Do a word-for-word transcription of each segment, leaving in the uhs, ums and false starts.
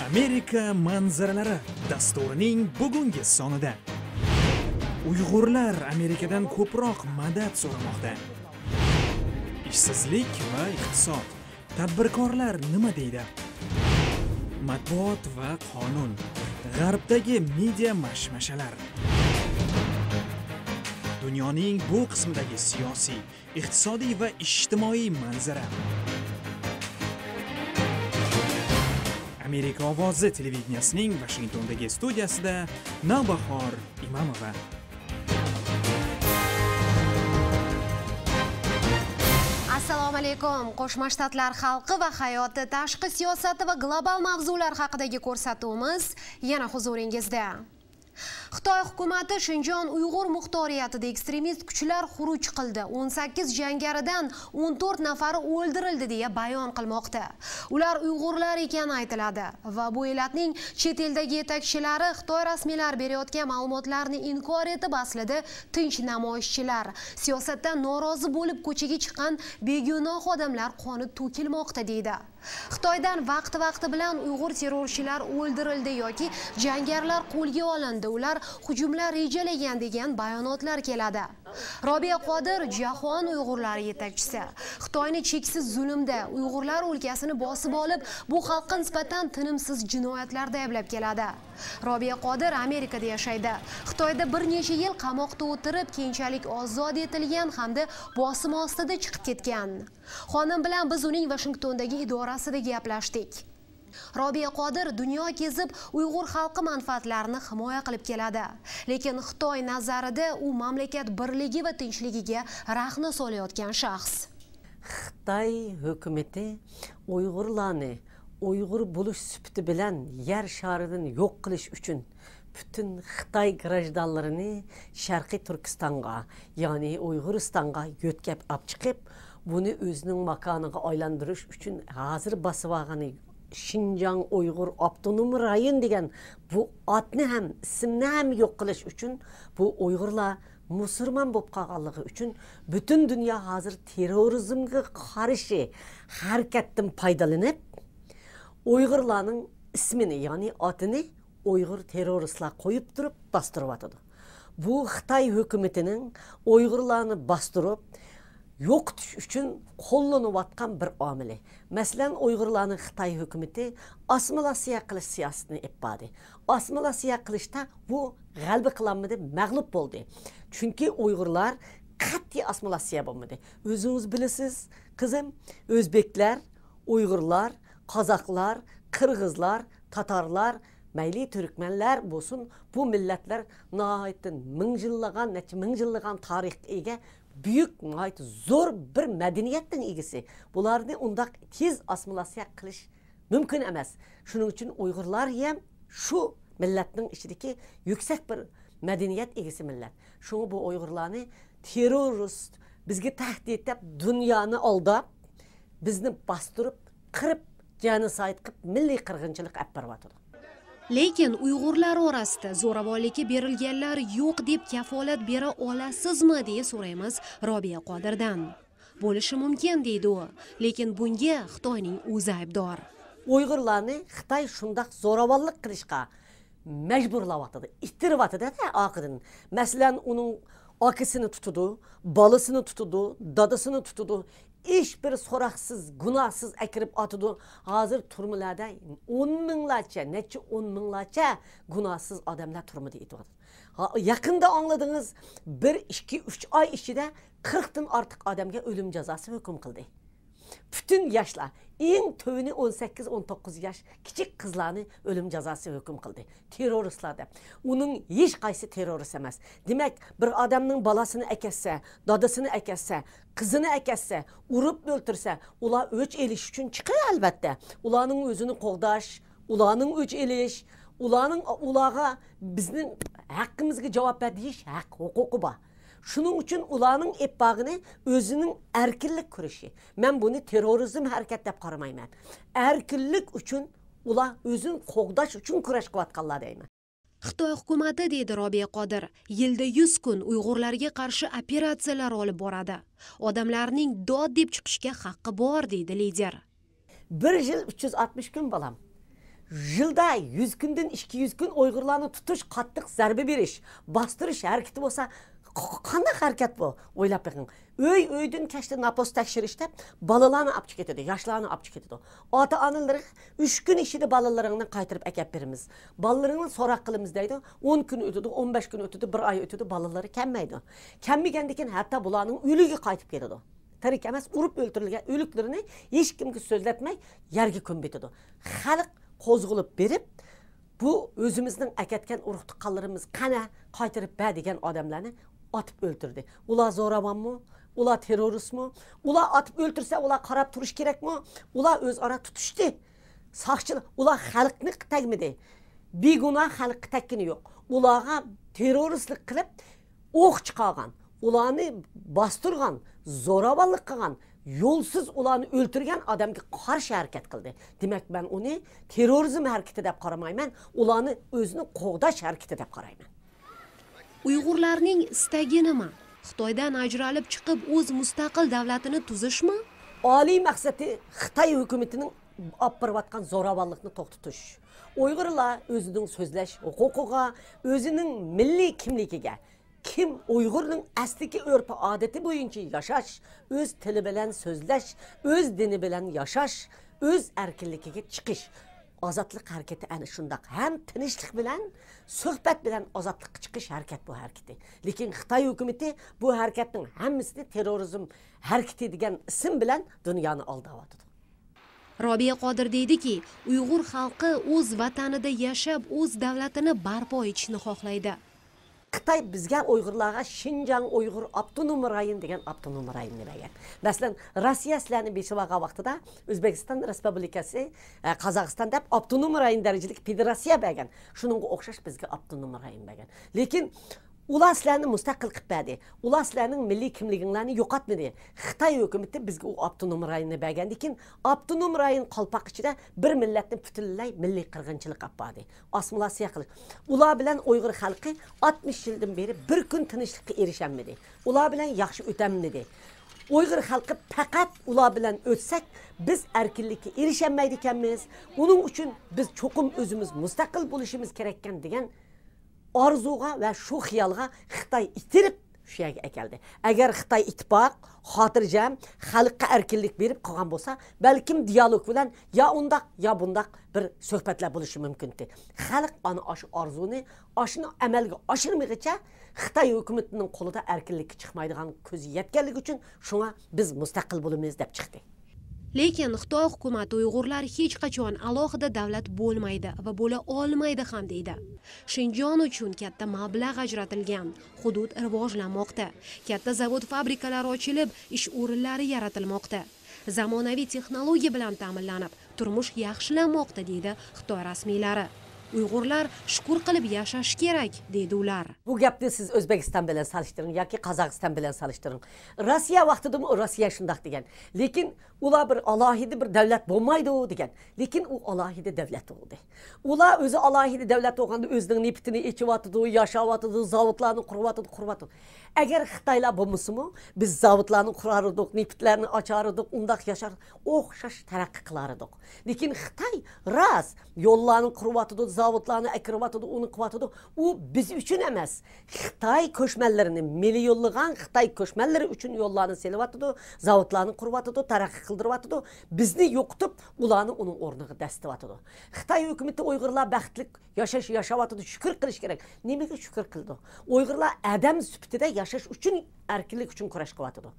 Amerika manzaralari dasturining bugungi sonida. Uyg'urlar Amerikadan ko'proq madad so'ramoqda. Ishsizlik va iqtisod. Tadbirkorlar nima deydi? Matbuot va qonun. G'arbdagi media mashmashalar. Dunyoning bu qismidagi siyosiy, iqtisodiy va ijtimoiy manzara. Amerika ovozi televideniyesining Vashingtondagi studiyasida Navbahor Imamova. Assalomu alaykum. Qo'shma Shtatlar xalqi va hayoti, tashqi siyosati va global mavzular haqidagi ko'rsatuvimiz yana huzuringizda. Xitoy hukumati Shinjon Uyg'ur muxtoriyatida ekstremist kuchlar xuruj qildi. O'n sakkiz jangaridan o'n to'rt nafari o'ldirildi, deya bayon qilmoqda. Ular uyg'urlar ekani aytiladi va bu elatning chet eldagi yetakchilari Xitoy rasmiylari berayotgan ma'lumotlarni inkor etib, aslida tinch namoyishchilar. Siyosatdan norozi bo'lib ko'chaga chiqqan begunoh odamlar qoni to'kilmoqda, deydi. Xitoydan vaqti-vaqti bilan uyg'ur terrorchilar o'ldirildi yoki jangarilar qo'lga olindi, ular hujumlar rejalagan degan bayonotlar keladi. Robiya Qodir jahon uyg'urlari yetakchisi. Xitoyni cheksiz zulmda, uyg'urlar o'lkasini bosib olib, bu xalqqa nisbatan tinimsiz jinoyatlarda ayblab keladi. Robiya Qodir Amerikada yashaydi. Xitoyda bir necha yil qamoqda o'tirib, keyinchalik ozod etilgan hamda bosim ostida chiqib ketgan. Xonim bilan biz uning Vashingtondagi idorasida gaplashdik. Robiya Qodir dunyo kezib, uyg'ur xalqi manfaatlarini himoya qilib keladi. Lekin Xitoy nazarida u mamlakat birligi va tinchligiga raxna solayotgan shaxs. Xitoy hukumati uyg'urlarni uyg'ur bo'lish sifati bilan yer sharidan yo'q qilish uchun putun Xitoy grajdanlarini Sharqiy Turkistonga, ya'ni Uyg'uristonga yo'tkab olib chiqib, buni o'zining makoniga aylantirish uchun hozir bosib olgani Shinjang Uyg'ur Avtonom Rayon degan bu otni ham, ismni ham yo'q qilish uchun bu uyg'urlar musulmon bo'lib qolganligi uchun butun dunyo hozir terrorizmga qarshi harakatdan foydalanib, uyg'urlarning ismini, ya'ni otini uyg'ur terroristlar qo'yib turib bostiryotidi. Bu Xitoy hukumatining uyg'urlarni bostirib yo'qotish uchun qo'llanayotgan bir omili. Masalan, uyg'urlarni Xitoy hukumati assimilyatsiya qilish siyosatini ep bordi. Assimilyatsiya qilishda bu g'alaba qilolmadi, mag'lub bo'ldi. Chunki uyg'urlar qat'iy assimilyatsiya bo'lmadi. O'zingiz bilasiz, qizim, o'zbeklar, uyg'urlar, qozoqlar, qirg'izlar, tatarlar, mayli turkmanlar bo'lsin, bu millatlar nihoyatda ming yillag'an, necha ming yillag'an tarixga ega, buyuk, nihoyat zo'r bir madaniyatning egasi. Bularni undoq tez assimilyatsiya qilish mumkin emas. Shuning uchun uyg'urlar ham shu millatning ichidagi yuksak bir madaniyat egasi millat. Shunga bu uyg'urlarni terrorist, bizga tahdid deb dunyoni aldab, bizni bostirib, qirib, jenosid qilib, milliy qirg'inchilik olib boryotidi. Lekin uyg'urlar orasida zo'ravonlikka berilganlar yo'q deb kafolat bera olasizmi, deya so'raymiz Robiya Qodirdan. Bo'lishi mumkin, deydi u. Lekin bunga Xitoyning o'zi aybdor. Uyg'urlarni Xitoy shundoq zo'ravonlik qilishga majburlayotidi, ittiryotidi-da orqadan. Masalan, uning akasini tutadi, bolasini tutadi, dadasini tutadi. Hech bir so'roqsiz, gunohsiz akirib otadi. Hozir turmalarda o'n minglarcha, necha o'n minglarcha gunohsiz odamlar turmada yotadi. Ha, yaqinda angladingiz, bir, ikki, uch oy ichida qirqdan ortiq odamga o'lim jazosi hukm qildi. Butun yoshlar, eng tuvini o'n sakkiz, o'n to'qqiz yosh kichik qizlarni o'lim jazosi hukm qildi. Terroristlar deb. Uning hech qaysi terrorist emas. Demak, bir odamning bolasini akatsa, dadasini akatsa, qizini akatsa, urib o'ltirsa, ular o'ch olish uchun chiqadi, albatta. Ularning o'zini qo'g'dash, ularning o'ch olish, ularning, ularga bizning haqqimizga javob ber deyish haq huquqi bor. Shuning uchun ularning ep borg'ini o'zining erkinlik kurashi. Men buni terrorizm harakat deb qaramayman. Erkinlik uchun ular o'zini qo'g'dash uchun kurash qilayotganlar deyman. Xitoy hukumati, deydi Robiya Qodir, yilda yuz kun uyg'urlarga qarshi operatsiyalar olib boradi. Odamlarning dod deb chiqishga haqqi bor, deydi lider. Bir yil uch yuz oltmish kun, bolam. يىلدا يۈز كۈندىن ئىككى يۈز كۈن ئۇيغۇرلارنى تۇتۇش، قاتتىق زەربە بېرىش، باستۇرۇش ھەرىكىتى بولسا، ق-، ق-، قانداق ھەرىكەت بۇ؟ ئويلاپ بېقىڭ. ئۆي-ئۆيدىن كەچتە ناپوس تەكشۈرۈش دەپ، بالىلارنى ئاپچىقىپ كېتىدۇ، ياشلارنى ئاپچىقىپ كېتىدۇ. ئاتا-ئانىلىرى، «ئۈچ كۈن ئىچىدە بالىلىرىڭنى قايتۇرۇپ ئەكەپ بېرىمىز. بالىلىرىڭنى سوراق قىلىمىز» دەيدۇ. ئون كۈن ئۆتىدۇ، ئون بەش كۈن ئۆتىدۇ، بىر ئاي ئۆتىدۇ، بالىلىرى كەلمەيدۇ. كەلمىگەندىن كېيىن ھەتتا بۇلارنىڭ ئۆلۈكى قايتىپ كېلىدۇ. تىرىك ئەمەس، ئۇرۇپ ئۆلتۈرۈلگەن ئۆلۈكلىرىنى ھېچكىمگە سۆزلەتمەي يەرگە كۆمۈۋېتىدۇ. خەلق قوزغىلىپ بېرىپ، «بۇ ئۆزىمىزنىڭ ئەكەتكەن ئۇرۇق-تۇغقانلىرىمىز قەنە، قايتۇرۇپ بەر» دېگەن ئادەملەرنى ئاتىپ ئۆلتۈردى. ئۇلار زوراۋانمۇ؟ ئۇلار تېررورىستمۇ؟ ئۇلار ئاتىپ ئۆلتۈرسە، ئۇلار قاراپ تۇرۇش كېرەكمۇ؟ ئۇلار ئۆزئارا تۇتۇشتى. ساقچىلار، ئۇلار خەلقنى تەگمىدى. بىگۇناھ خەلققە تەگكىنى يوق. ئۇلارغا تېررورىستلىق قىلىپ، ئوق چىقارغان، ئۇلارنى باستۇرغان، زوراۋانلىق قىلغان، يولسىز ئۇلارنى ئۆلتۈرگەن ئادەمگە قارشى ھەرىكەت قىلدى. دېمەك، مەن ئۇنى تېررورىزم ھەرىكىتى دەپ قارىمايمەن، ئۇلارنى ئۆزىنى قوغداش ھەرىكىتى دەپ قارايمەن. ئۇيغۇرلارنىڭ ئىستەگى نېمە؟ خىتايدىن ئاجرىلىپ چىقىپ، ئۆز مۇستەقىل دۆلىتىنى تۈزۈشمۇ؟ ئالىي مەقسىتى خىتاي ھۆكۈمىتىنىڭ ئاپ بېرىۋاتقان زوراۋانلىقنى توختىتىش. ئۇيغۇرلار ئۆزىنىڭ سۆزلەش ھوقۇقىغا، ئۆزىنىڭ مىللىي كىملىكىگە، كىم ئۇيغۇرنىڭ ئەسلىكى ئۆرپ-ئادىتى بويىچە ياشاش، ئۆز تىلى بىلەن سۆزلەش، ئۆز دىنى بىلەن ياشاش، ئۆز ئەركىنلىكىگە چىقىش. ئازادلىق ھەرىكىتى ئەنە شۇنداق. ھەم تىنچلىق بىلەن، سۆھبەت بىلەن ئازادلىققا چىقىش ھەرىكەت بۇ ھەرىكىتى. لېكىن خىتاي ھۆكۈمىتى بۇ ھەرىكەتنىڭ ھەممىسىنى تېررورىزم ھەرىكىتى دېگەن ئىسىم بىلەن دۇنيانى ئالداۋاتىدۇ. رابىيە قادىر دەيدىكى، ئۇيغۇر خەلقى ئۆز ۋەتىنىدە ياشاپ، ئۆز دۆلىتىنى بەرپا ئېتىشنى خالايدۇ. خىتاي بىزگە، ئۇيغۇرلارغا شىنجاڭ ئۇيغۇر ئاپتونوم رايون دېگەن ئاپتونوم رايوننى بەرگەن. مەسىلەن، روسىيە سىلەرنى بېسىۋالغان ۋاقتىدا ئۆزبېكىستان رېسپۇبلىكاسى، ئە، قازاقىستان دەپ ئاپتونوم رايون دەرىجىلىك فېدېراتسىيە بەرگەن. شۇنىڭغا ئوخشاش بىزگە ئاپتونوم رايون بەرگەن. لېكىن ئۇلار سىلەرنى مۇستەقىل قىلىپ بەردى. ئۇلار سىلەرنىڭ مىللىي كىملىكىڭلارنى يوقاتمىدى. خىتاي ھۆكۈمىتى بىزگە ئۇ ئاپتونوم رايوننى بەرگەندىن كېيىن، ئاپتونوم رايون قالپاق ئىچىدە بىر مىللەتنى پۈتۈنلەي مىللىي قىرغىنچىلىق ئاپپاردى. ئاسسىمىلياتسىيە قىلىش. ئۇلار بىلەن ئۇيغۇر خەلقى ئاتمىش يىلدىن بېرى بىر كۈن تىنچلىققا ئېرىشەلمىدى. ئۇلار بىلەن ياخشى ئۆتەلمىدى. ئۇيغۇر خەلقى پەقەت ئۇلار بىلەن ئۆتسەك، بىز ئەركىنلىككە ئېرىشەلمەيدىكەنمىز. ئۇنىڭ ئۈچۈن بىز چوقۇم ئۆزىمىز مۇستەقىل بولۇشىمىز كېرەككەن دېگەن ئارزۇغا ۋە شۇ خىيالغا خىتاي ئىتتىرىپ شۇ يەرگە ئەكەلدى. ئەگەر خىتاي ئىتتىپاق، خاتىرجەم، خەلققە ئەركىنلىك بېرىپ قالغان بولسا، بەلكىم دىيالوگ بىلەن يا ئۇنداق، يا بۇنداق بىر سۆھبەتلەر بولۇشى مۇمكىنتى. خەلق ئانا ئاشۇ ئارزۇنى، ئاشۇنى ئەمەلگە ئاشۇرمىغىچە، خىتاي ھۆكۈمىتىنىڭ قولىدا ئەركىنلىككە چىقمايدىغان كۆزى يەتكەنلىكى ئۈچۈن، شۇڭا بىز مۇستەقىل بولىمىز دەپ چىقتى. لېكىن خىتاي ھۆكۈمىتى ئۇيغۇرلار ھېچقاچان ئالاھىدە دۆلەت بولمايدۇ ۋە بولا ئالمايدۇ ھەم دەيدۇ. شىنجاڭ ئۈچۈن كاتتا مەبلەغ ئاجرىتىلگەن، ھۇدۇد راۋاجلانماقتا، كاتتا زاۋۇت-فابرىكىلار ئاچىلىپ، ئىش ئورۇنلىرى يارىتىلماقتا، زامانىۋى تېخنولوگىيە بىلەن تەمىنلىنىپ، تۇرمۇش ياخشىلانماقتا، دېدى خىتاي رەسمىيلىرى. ئۇيغۇرلار شۈكۈر قىلىپ ياشاش كېرەك، دېدى ئۇلار. بۇ گەپنى سىز ئۆزبېكىستان بىلەن سېلىشتۇرۇڭ ياكى قازاقىستان بىلەن سېلىشتۇرۇڭ. روسىيە ۋاقتىدىمۇ روسىيە شۇنداق دېگەن. لېكىن ئۇلار بىر ئالاھىدە بىر دۆلەت بولمايدۇ دېگەن. لېكىن ئۇ ئالاھىدە دۆلەت بولدى. ئۇلار ئۆزى ئالاھىدە دۆلەت بولغاندا ئۆزىنىڭ نېفىتىنى ئېچىۋاتىدۇ، ياساۋاتىدۇ، زاۋۇتلارنى قۇرۇۋاتىدۇ، قۇرۇۋاتىدۇ. ئەگەر خىتايلار بولمىسىمۇ، بىز زاۋۇتلارنى قۇرار ئىدۇق، نېفىتلەرنى ئاچار ئىدۇق، ئۇنداق ياشار، ئوخشاش تەرەققىي قىلار ئىدۇق. لېكىن خىتاي راست يوللارنى قۇرۇۋاتىدۇ، زاۋۇتلارنى ئەكىرىۋاتىدۇ، ئۇنى قىلىۋاتىدۇ. ئۇ بىز ئۈچۈن ئەمەس، خىتاي كۆچمەنلىرىنى، مىليونلىغان خىتاي كۆچمەنلىرى ئۈچۈن يوللارنى سېلىۋاتىدۇ، زاۋۇتلارنى قۇرۇۋاتىدۇ، تەرەققىي قىلدۇرۇۋاتىدۇ. بىزنى يوقىتىپ، ئۇلارنى ئۇنىڭ ئورنىغا دەسسىتىۋاتىدۇ. خىتاي ھۆكۈمىتى ئۇيغۇرلار بەختلىك ياشاش ياشاۋاتىدۇ، شۈكۈر قىلىش كېرەك. نېمىگە شۈكۈر قىلىدۇ؟ ئۇيغۇرلار ئادەم سۈپىتىدە ياشاش ئۈچۈن، ئەركىنلىك ئۈچۈن كۈرەش قىلىۋاتىدۇ.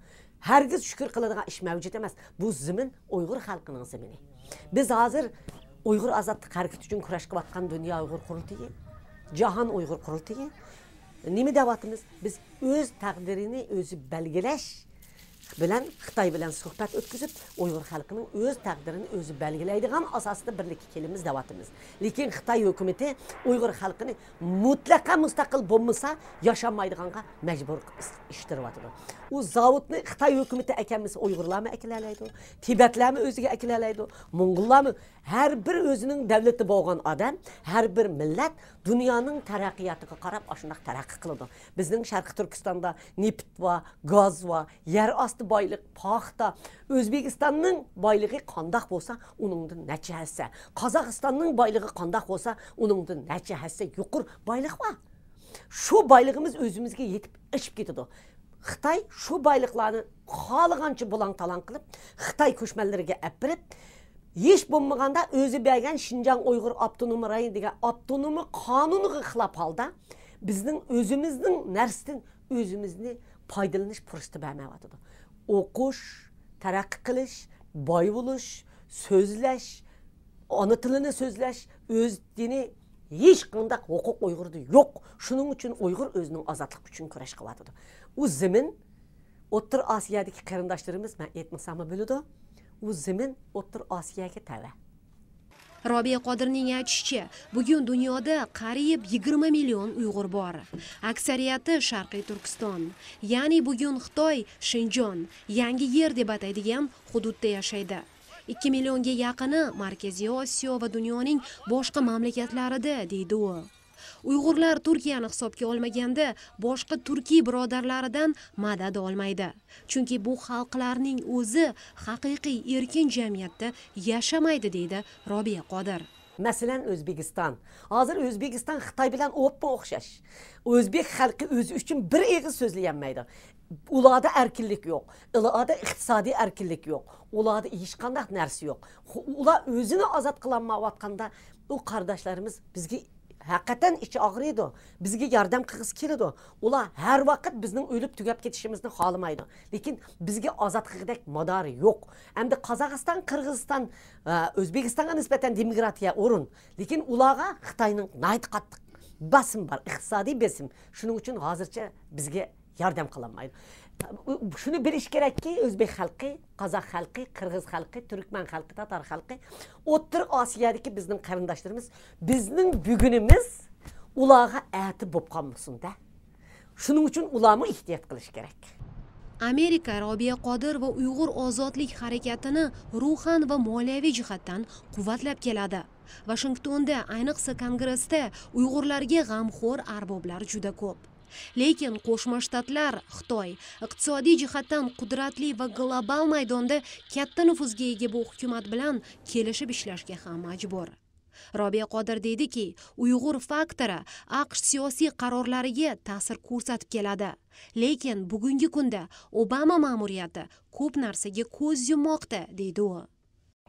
ھەرگىز شۈكۈر قىلىدىغان ئىش مەۋجۇت ئەمەس. بۇ زېمىن ئۇيغۇر خەلقىنىڭ زېمىنى. بىز ھازىر ئۇيغۇر ئازادلىق ھەرىكىتى ئۈچۈن كۈرەش قىلىۋاتقان دۇنيا ئۇيغۇر قۇرۇلتىيى، جاھان ئۇيغۇر قۇرۇلتىيى نېمە دەۋاتىمىز؟ بىز ئۆز تەقدىرىنى ئۆزى بەلگىلەش بىلەن خىتاي بىلەن سۆھبەت ئۆتكۈزۈپ، ئۇيغۇر خەلقىنىڭ ئۆز تەقدىرىنى ئۆزى بەلگىلەيدىغان ئاساستا بىرلىككە كېلىمىز دەۋاتىمىز. لېكىن خىتاي ھۆكۈمىتى ئۇيغۇر خەلقىنى مۇتلەقا مۇستەقىل بولمىسا ياشانمايدىغانغا مەجبۇر قىلىپ ئىتتىرىۋاتىدۇ. ئۇ زاۋۇتنى خىتاي ھۆكۈمىتى ئەكەلمىسە ئۇيغۇرلارمۇ ئەكېلەلەيدۇ، تىبەتلەرمۇ ئۆزىگە ئەكېلەلەيدۇ، موڭغۇللارمۇ. ھەر بىر ئۆزىنىڭ دۆلىتى بولغان ئادەم، ھەر بىر مىللەت دۇنيانىڭ تەرەققىياتىغا قاراپ ئاشۇنداق تەرەققىي قىلىدۇ. بىزنىڭ شەرقىي تۈركىستاندا نېفىت بار، گاز بار، يەر بايلىق، پاختا. ئۆزبېكىستاننىڭ بايلىقى قانداق بولسا، ئۇنىڭدىن نەچچە ھەسسە. قازاقىستاننىڭ بايلىقى قانداق بولسا، ئۇنىڭدىن نەچچە ھەسسە يۇقىرى بايلىق بار. شۇ بايلىقىمىز ئۆزىمىزگە يېتىپ ئېشىپ كېتىدۇ. خىتاي شۇ بايلىقلارنى خالىغانچە بۇلاڭ-تالاڭ قىلىپ، خىتاي كۆچمەنلىرىگە ئەپ بېرىپ، ھېچ بولمىغاندا ئۆزى بەرگەن شىنجاڭ ئۇيغۇر ئاپتونوم رايون دېگەن ئاپتونوم قانۇنغا خىلاپ ھالدا بىزنىڭ ئۆزىمىزنىڭ نەرسىدىن ئۆزىمىزنى پايدىلىنىش پۇرسىتى بەرمەيۋاتىدۇ. ئوقۇش، تەرەققىي قىلىش، باي بولۇش، سۆزلەش، ئانا تىلىنى سۆزلەش، ئۆز دىنى، ھېچقانداق ھوقۇق ئۇيغۇردا يوق. شۇنىڭ ئۈچۈن ئۇيغۇر ئۆزىنىڭ ئازادلىقى ئۈچۈن كۈرەش قىلىۋاتىدۇ. ئۇ زېمىن ئوتتۇرا ئاسىيادىكى قېرىنداشلىرىمىز، مەن ئېيتمىساممۇ بىلىدۇ، ئۇ زېمىن ئوتتۇرا ئاسىياگە تەۋە. رابىيە قادىرنىڭ ئېيتىشىچە، بۈگۈن دۇنيادا قەرىب يىگىرمە مىليون ئۇيغۇر بار. ئەكسەرىيىتى شەرقىي تۈركىستان، يەنى بۈگۈن خىتاي، شىنجاڭ، يەنگى يېر دەپ ئاتايدىغان ھۇدۇدتا ياشايدۇ. ئىككى مىليونغا يېقىنى مەركىزىي ئاسىيو ۋە دۇنيانىڭ باشقا مەملىكەتلىرىدە، دەيدۇ ئۇ. ئۇيغۇرلار تۈركىيەنى ھېسابقا ئالمىغاندا، باشقا تۈركىي بۇرادەرلىرىدىن مەدەت ئالمايدۇ. چۈنكى بۇ خەلقلەرنىڭ ئۆزى ھەقىقىي ئەركىن جەمئىيەتتە ياشىمايدۇ، دەيدۇ رابىيە قادىر. مەسىلەن، ئۆزبېكىستان. ھازىر ئۆزبېكىستان خىتاي بىلەن ئوپپا ئوخشاش. ئۆزبېك خەلقى ئۆزى ئۈچۈن بىر ئېغىز سۆزلىيەلمەيدۇ. ئۇلاردا ئەركىنلىك يوق. ئۇلاردا ئىقتىسادىي ئەركىنلىك يوق. ئۇلاردا ھېچقانداق نەرسە يوق. خو-، ئۇلار ئۆزىنى ئازاد قىلالمايۋاتقاندا، ئۇ قارداشلىرىمىز بىزگە ھەقىقەتەن ئىچى ئاغرىيدۇ. بىزگە ياردەم قىلغۇسى كېلىدۇ. ئۇلار ھەر ۋاقىت بىزنىڭ ئۆلۈپ تۈگەپ كېتىشىمىزنى خالىمايدۇ. لېكىن بىزگە ئازاد قىلغۇدەك مادارى يوق. ئەمدى قازاقىستان، قىرغىزىستان، ئە، ئۆزبېكىستانغا نىسبەتەن دېموكراتىيە ئورۇن. لېكىن ئۇلارغا خىتاينىڭ ناھايىتى قاتتىق باسىمى بار، ئىقتىسادىي بېسىم. شۇنىڭ ئۈچۈن ھازىرچە بىزگە ياردەم قىلالمايدۇ. شۇنى بىلىش كېرەككى، ئۆزبېك خەلقى، قازاق خەلقى، قىرغىز خەلقى، تۈركمەن خەلقى، تاتار خەلقى، ئوتتۇرا ئاسىيادىكى بىزنىڭ قېرىنداشلىرىمىز، بىزنىڭ بۈگۈنىمىز ئۇلارغا ئەتە بولۇپ قالمىسۇن-دە. شۇنىڭ ئۈچۈن ئۇلارمۇ ئېھتىيات قىلىشى كېرەك. ئامېرىكا رابىيە قادىر ۋە ئۇيغۇر ئازادلىق ھەرىكىتىنى روھان ۋە مالىيەۋى جەھەتتىن قۇۋۋەتلەپ كېلىدۇ. ۋاشىنگتوندا، ئاينىقسا، كونگرېسدا ئۇيغۇرلارغا غەمخور ئەربابلار جۈدە كۆپ. لېكىن قوشما شتاتلار، خىتاي ئىقتىسادىي جەھەتتىن قۇدرەتلىك ۋە گلوبال مەيداندا كاتتا نوپۇزغا ئىگە بۇ ھۆكۈمەت بىلەن كېلىشىپ ئىشلەشكە ھەم مەجبۇر. رابىيە قادىر دېدىكى، ئۇيغۇر فاكتورى ئەقىش سىياسىي قارارلىرىغا تەسىر كۆرسىتىپ كېلىدۇ. لېكىن بۈگۈنكى كۈندە ئوباما مەمۇرىيىتى كۆپ نەرسىگە كۆز يۇمماقتا، دېدى ئۇ.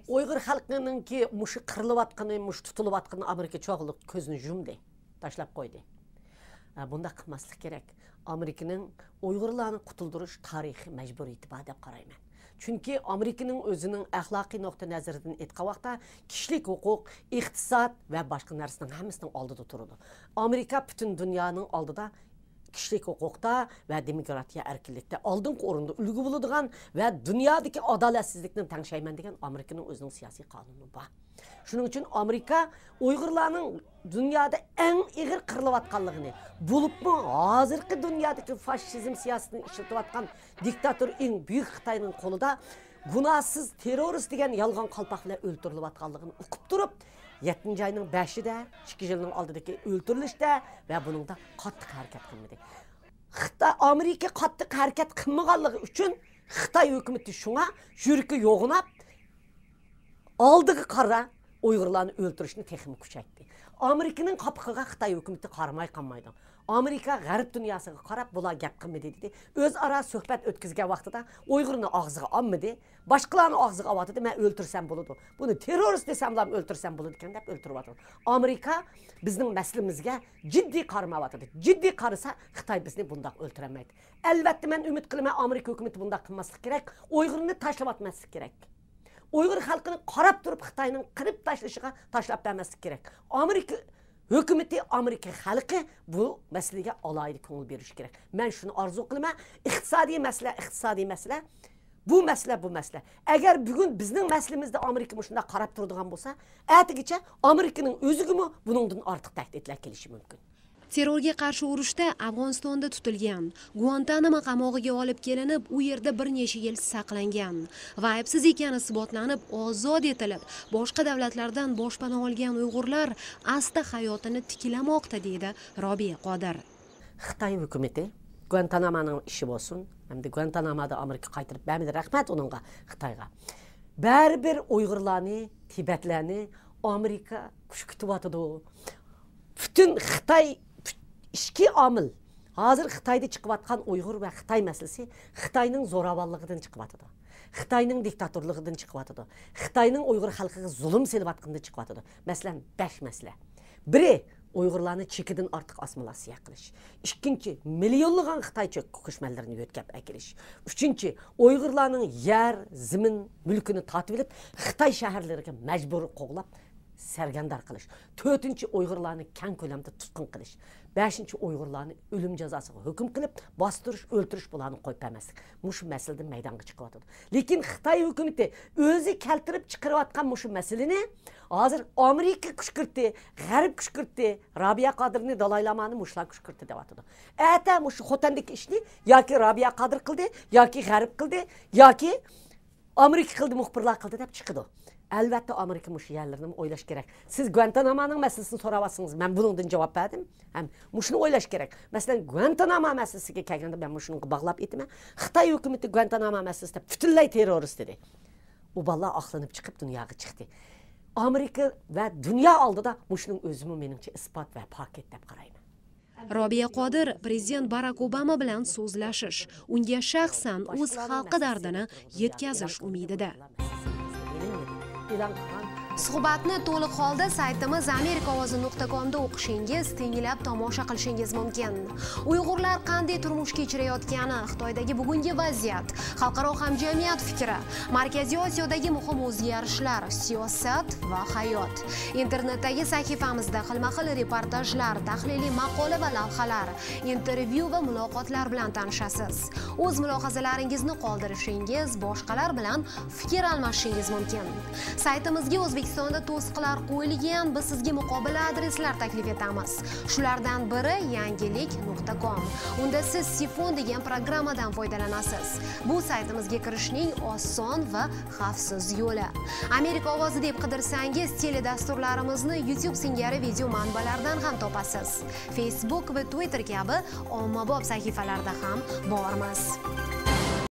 ئۇيغۇر خەلقىنىڭكى مۇشۇ قىرىلىۋاتقىنى، مۇشۇ تۇتۇلۇۋاتقىنى ئامېرىكا چوغلۇق كۆزىنى يۇمدى، تاشلاپ قويدى. ئە، بۇنداق قىلماسلىق كېرەك. ئامېرىكىنىڭ ئۇيغۇرلارنى قۇتۇلدۇرۇش تارىخىي مەجبۇرىيىتى بار دەپ قارايمەن. چۈنكى ئامېرىكىنىڭ ئۆزىنىڭ ئەخلاقىي نۇقتىئى نەزىرىدىن ئېيتقان ۋاقىتتا كىشىلىك ھوقۇق، ئىقتىساد ۋە باشقا نەرسىنىڭ ھەممىسىنىڭ ئالدىدا تۇرىدۇ. ئامېرىكا پۈتۈن دۇنيانىڭ ئالدىدا كىشىلىك ھوقۇقتا ۋە دېموكراتىيە ئەركىنلىكتە ئالدىنقى ئورۇندا ئۈلگە بولىدىغان ۋە دۇنيادىكى ئادالەتسىزلىكنى تەڭشەيمەن دېگەن ئامېرىكىنىڭ ئۆزىنىڭ سىياسىي قانۇنى بار. شۇنىڭ ئۈچۈن ئامېرىكا ئۇيغۇرلارنىڭ دۇنيادا ئەڭ ئېغىر قىرىلىۋاتقانلىقىنى، بولۇپمۇ ھازىرقى دۇنيادىكى فاشىزم سىياسىتىنى ئىشلىتىۋاتقان دىكتاتور ئەڭ بۈيۈك خىتاينىڭ قولىدا گۇناھسىز تېررورىست دېگەن يالغان قالپاق بىلەن ئۆلتۈرۈلۈۋاتقانلىقىنى ئۇقۇپ تۇرۇپ، يەتتىنچى ئاينىڭ بەشىدە، ئىككى يىلنىڭ ئالدىدىكى ئۆلتۈرۈلۈشتە ۋە بۇنىڭدا قاتتىق ھەرىكەت قىلمىدى. خىتاي، ئامېرىكا قاتتىق ھەرىكەت قىلمىغانلىقى ئۈچۈن خىتاي ھۆكۈمىتى شۇڭا يۈرىكى يوغىناپ، ئالدىغا قارا ئۇيغۇرلارنى ئۆلتۈرۈشنى تېخىمۇ كۈچەيتتى. ئامېرىكىنىڭ قاپىقىغا خىتاي ھۆكۈمىتى قارىماي قالمايدۇ. ئامېرىكا غەرب دۇنياسىغا قاراپ، بۇلار گەپ قىلمىدى دېدى. ئۆزئارا سۆھبەت ئۆتكۈزگەن ۋاقتىدا ئۇيغۇرنى ئاغزىغا ئالمىدى. باشقىلارنى ئاغزىغا ئاۋاتىدۇ، مەن ئۆلتۈرسەم بولىدۇ. بۇنى تېررورىست دېسەملا ئۆلتۈرسەم بولىدىكەن دەپ ئۆلتۈرۈۋاتىدۇ. ئامېرىكا بىزنىڭ مەسىلىمىزگە جىددىي قارىمايۋاتىدۇ. جىددىي قارىسا، خىتاي بىزنى بۇنداق ئۆلتۈرەلمەيدۇ. ئەلۋەتتە، مەن ئۈمىد قىلىمەن، ئامېرىكا ھۆكۈمىتى بۇنداق قىلماسلىقى كېرەك. ئۇيغۇرنى تاشلىۋەتمەسلىكى كېرەك. ئۇيغۇر خەلقىنى قاراپ تۇرۇپ خىتاينىڭ قىرىپ تاشلىشىغا تاشلاپ بەرمەسلىكى كېرەك. ئامېرىكا ھۆكۈمىتى، ئامېرىكا خەلقى بۇ مەسىلىگە ئالاھىدە كۆڭۈل بېرىشى كېرەك. مەن شۇنى ئارزۇ قىلىمەن. ئىقتىسادىي مەسىلە، ئىقتىسادىي مەسىلە. بۇ مەسىلە، بۇ مەسىلە. ئەگەر بۈگۈن بىزنىڭ مەسىلىمىزدە ئامېرىكا مۇشۇنداق قاراپ تۇرىدىغان بولسا، ئەتىگىچە ئامېرىكىنىڭ ئۆزىگىمۇ بۇنىڭدىن ئارتۇق تەھدىتلەر كېلىشى مۇمكىن. تېررورغا قارشى ئۇرۇشتا ئافغانىستاندا تۇتۇلغان، گۇانتانامو قامىقىغا ئولۇپ كېلىنىپ، ئۇ يەردە بىر نەچچە يىل ساقلانغان ۋە ئەيىبسىز ئىكەنلىكى ئىسباتلىنىپ، ئازاد ئېتىلىپ، باشقا دۆلەتلەردىن باشپانا ئالغان ئۇيغۇرلار ئاستا ھاياتىنى تىكلىمەكتە، دېدى رابىيە قادىر. خىتاي ھۆكۈمىتى گۇانتانامونىڭ ئىشى بولسۇن، ئەمدى گۇانتانامودا ئامېرىكا قايتۇرۇپ بەرمىدى، رەھمەت ئۇنىڭغا، خىتايغا. بەرىبىر ئۇيغۇرلارنى، تىبەتلەرنى ئامېرىكا كۈشكۈرتۈۋاتىدۇ. پۈتۈن خىتاي، پۈت-، ئىچكى ئامىل. ھازىر خىتايدا چىقىۋاتقان ئۇيغۇر ۋە خىتاي مەسىلىسى خىتاينىڭ زوراۋانلىقىدىن چىقىۋاتىدۇ. خىتاينىڭ دىكتاتورلۇقىدىن چىقىۋاتىدۇ. خىتاينىڭ ئۇيغۇر خەلقىگە زۇلۇم سېلىۋاتقىنىدىن چىقىۋاتىدۇ. مەسىلەن، بەش مەسىلە. بىرى، ئۇيغۇرلارنى چېكىدىن ئارتۇق ئاسسىمىلياتسىيە قىلىش. ئىككىنچى، مىليونلىغان خىتاي چۆ-، كۆچمەنلىرىنى يۆتكەپ ئەكېلىش. ئۈچىنچى، ئۇيغۇرلارنىڭ يەر، زېمىن، مۈلكىنى تارتىۋېلىپ، خىتاي شەھەرلىرىگە مەجبۇرىي قوغلاپ، سەرگەردان قىلىش. تۆتىنچى، ئۇيغۇرلارنى كەڭ كۆلەمدە تۇتقۇن قىلىش. بەشىنچى، ئۇيغۇرلارنى ئۆلۈم جازاسىغا ھۆكۈم قىلىپ، باستۇرۇش، ئۆلتۈرۈش، بۇلارنى قويۇپ بەرمەسلىك. مۇشۇ مەسىلىدىن مەيدانغا چىقىۋاتىدۇ. لېكىن خىتاي ھۆكۈمىتى ئۆزى كەلتۈرۈپ چىقىرىۋاتقان مۇشۇ مەسىلىنى ھازىر ئامېرىكا كۈشكۈرتتى، غەرب كۈشكۈرتتى، رابىيە قادىرنى، دالاي لامانى مۇشۇلار كۈشكۈرتتى دەۋاتىدۇ. ئەتە مۇشۇ خوتەندىكى ئىشنى ياكى رابىيە قادىر قىلدى، ياكى غەرب قىلدى، ياكى ئامېرىكا قىلدى، مۇخبىرلار قىلدى دەپ چىقىدۇ. ئەلۋەتتە، ئامېرىكا مۇشۇ يەرلىرىنى ئويلاش كېرەك. سىز گۇانتانامونىڭ مەسىلىسىنى سوراۋاتسىڭىز، مەن بۇنىڭدىن جاۋاب بەردىم. ھەم مۇشۇنى ئويلاش كېرەك. مەسىلەن، گۇانتانامو مەسىلىسىگە كەلگەندە، مەن مۇشۇنىڭغا باغلاپ ئېيتىمەن. خىتاي ھۆكۈمىتى گۇانتانامو مەسىلىسىدە پۈتۈنلەي تېررورىست دېدى. ئۇ بالىلار ئاقلىنىپ چىقىپ دۇنياغا چىقتى. ئامېرىكا ۋە دۇنيا ئالدىدا مۇشۇنىڭ ئۆزىمۇ مېنىڭچە ئىسپات ۋە پاكىت دەپ قارايمەن. رابىيە قادىر پرېزىدېنت باراك ئوباما بىلەن سۆزلىشىش، ئۇنىڭغا شەخسەن ئۆز خەلقى دەردىنى يەتكۈزۈش ئۈمىدىدە. سۇھبەتنى to'liq holda saytimiz amerika ovozi nuqta com da o'qishingiz, tinglab tomosha qilishingiz mumkin. Uyg'urlar qanday turmush kechirayotgani, Xitoydagi bugungi vaziyat, xalqaro hamjamiyat fikri, Markaziy Osiyodagi muhim o'zgarishlar, siyosat va hayot. Internetdagi sahifamizda xilma-xil reportajlar, tahliliy maqola va lavhalar, intervyu va muloqotlar bilan tanishasiz. O'z mulohazalaringizni qoldirishingiz, boshqalar bilan fikr almashishingiz mumkin. Saytimizga O'zbekistonda to'siqlar qo'yilgan, biz sizga muqobil adreslar taklif etamiz. Shulardan biri yangilik nuqta com. Unda siz Sifon degan programmadan foydalanasiz. Bu saytimizga kirishning oson va xavfsiz yo'li. Amerika ovozi deb qidirsangiz, teledasturlarimizni YouTube singari video manbalardan ham topasiz. Facebook va Twitter kabi ommabop sahifalarda ham bormiz.